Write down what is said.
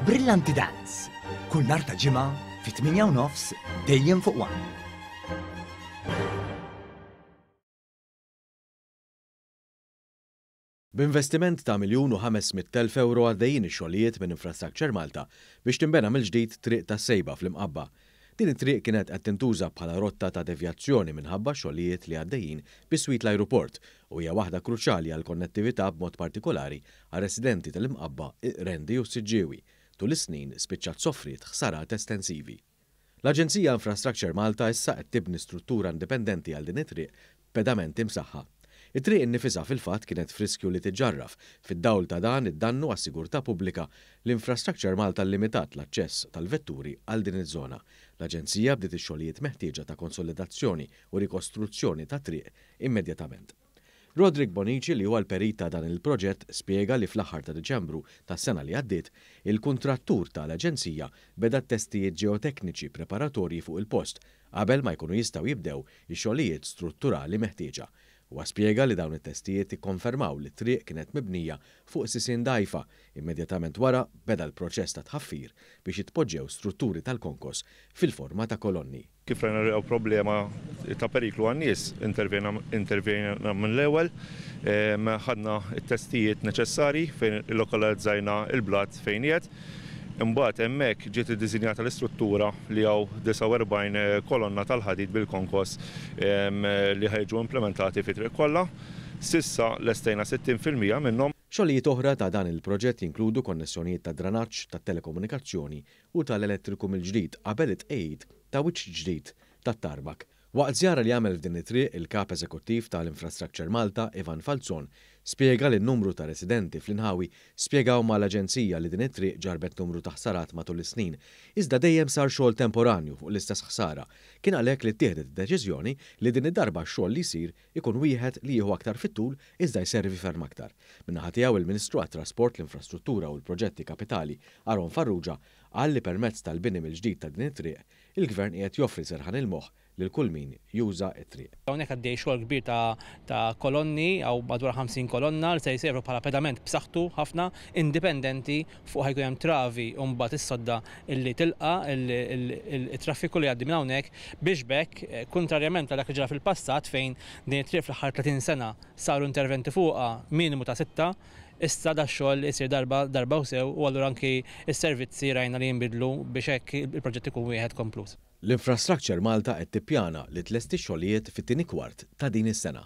Brillanti Dance, kull nhar ta' Ġimgħa fit-8 u nofs dejjem fuq One. B'investiment ta' 1,500,000 ewro għaddejjin ix-xogħlijiet minn Infrastructure Malta biex tinbena mill-ġdid Triq tas-Sejba fl-Imqabba. Din it-triq kienet qed tintuża bħala rotta ta' devjazzjoni minħabba x-xogħlijiet li għaddejjin biswit l-ajruport u hija waħda kruċjali għall-konnettività b'mod partikolari għar-residenti tal-Imqabba, il-Qrendi u s-Siġġiewi. Tul is-snin spiċċat sofriet ħsarat estensivi. L-aġenzija Infrastructure Malta issa qed tibni struttura indipendenti għal din it-triq b'pedamenti msaħħa. It-triq innifisha fil-fatt kienet f'riskju li tiġġarraf. Fid-dawl ta' dan id-dannu għas-sigurtà pubblika, l-Infrastructure Malta llimitat l-aċċess tal-vetturi għal din iż-żona. L-aġenzija bdiet ix-xogħlijiet meħtieġa ta' konsolidazzjoni u rikostruzzjoni tat-triq immedjatament. Roderick Bonnici li huwa l-perit ta' dan il-proġett spjega li fl-aħħar ta' Diċembru tas-sena li għaddiet, il-kuntrattur ta' l-aġenzija beda t-testijiet ġeotekniċi preparatorji fuq il-post qabel ma jkunu jistgħu jibdew ix-xogħlijiet strutturali meħtieġa. Huwa spjega li dawn it-testijiet ikkonfermaw li t-triq kienet mibnija fuq sisien dgħajfa. Immedjatament wara beda l-proċess ta' tħaffir biex jitpoġġew strutturi tal-konkos fil-forma ta' kolonni. Kif rajna li hawn problema ta' periklu għan-nies, intervjena mill-ewwel, ħadna t-testijiet neċessarji fejn illokalizzajna l-blat fejn qiegħed. Imbagħad hemmhekk ġiet iddisinjata l-istruttura li hawn 49 kolonna tal-ħadid bil-konkos li ħa jiġu implimentati fit-triq kollha. S'issa lestejna 60% minnhom. Xogħlijiet oħra ta' dan il-proġett jinkludu konnessjonijiet tad-dranaġġ, tat-telekomunikazzjoni u tal-elettriku mill-ġdid qabel it-tqegħid ta' wiċċ ġdid tat-tarmak. Waqt żjara li għamel f'din it-triq, il-Kap Eżekuttiv ta' l-Infrastructure Malta, Ivan Falzon, spjega li numru ta' residenti fl-inħawi spjegaw ma' l-aġenzija li din it-triq ġarrbet numru ta' ħsarat matul is-snin, iżda dejjem sar xogħol temporanju fuq l-istess ħsara. Kien għalhekk li ttieħdet id-deċiżjoni li din id-darba x-xogħol li jsir ikun wieħed li jieħu aktar fit-tul iżda jservi ferm aktar. Min-naħa tiegħu il-Ministru għat-Trasport, l-Infrastruttura u l-Proġetti Kapitali, Aaron Farrugia, qal li permezz tal-bini mill-ġdid ta' din it-triq, il-Gvern qiegħed joffri serħan il-moħħ lil kull min juża t-triq. Hawnhekk għaddej xogħol kbir ta' ta' kolonni, hawn madwar 50 kolonna li se jservu bħala pedament b'saħħtu ħafna, indipendenti, fuq ħa jkun hemm travi u mbagħad is-sodda li tilqa' it-traffiku li jgħaddi minn hawnhekk biex b'hekk, kuntrarjament għal dak li ġara fil-passat fejn din it-triq fl-aħħar 30 sena saru interventi fuqha minimu ta' sitta, issa dax-xogħol isir darba darba u sew u allura anki s-servizzi rajna li jinbidlu biex hekk il-proġett ikun wieħed komplut. L-Infrastructure Malta qed tippjana li tlesti x-xogħlijiet fit-tieni kwart ta' din is-sena.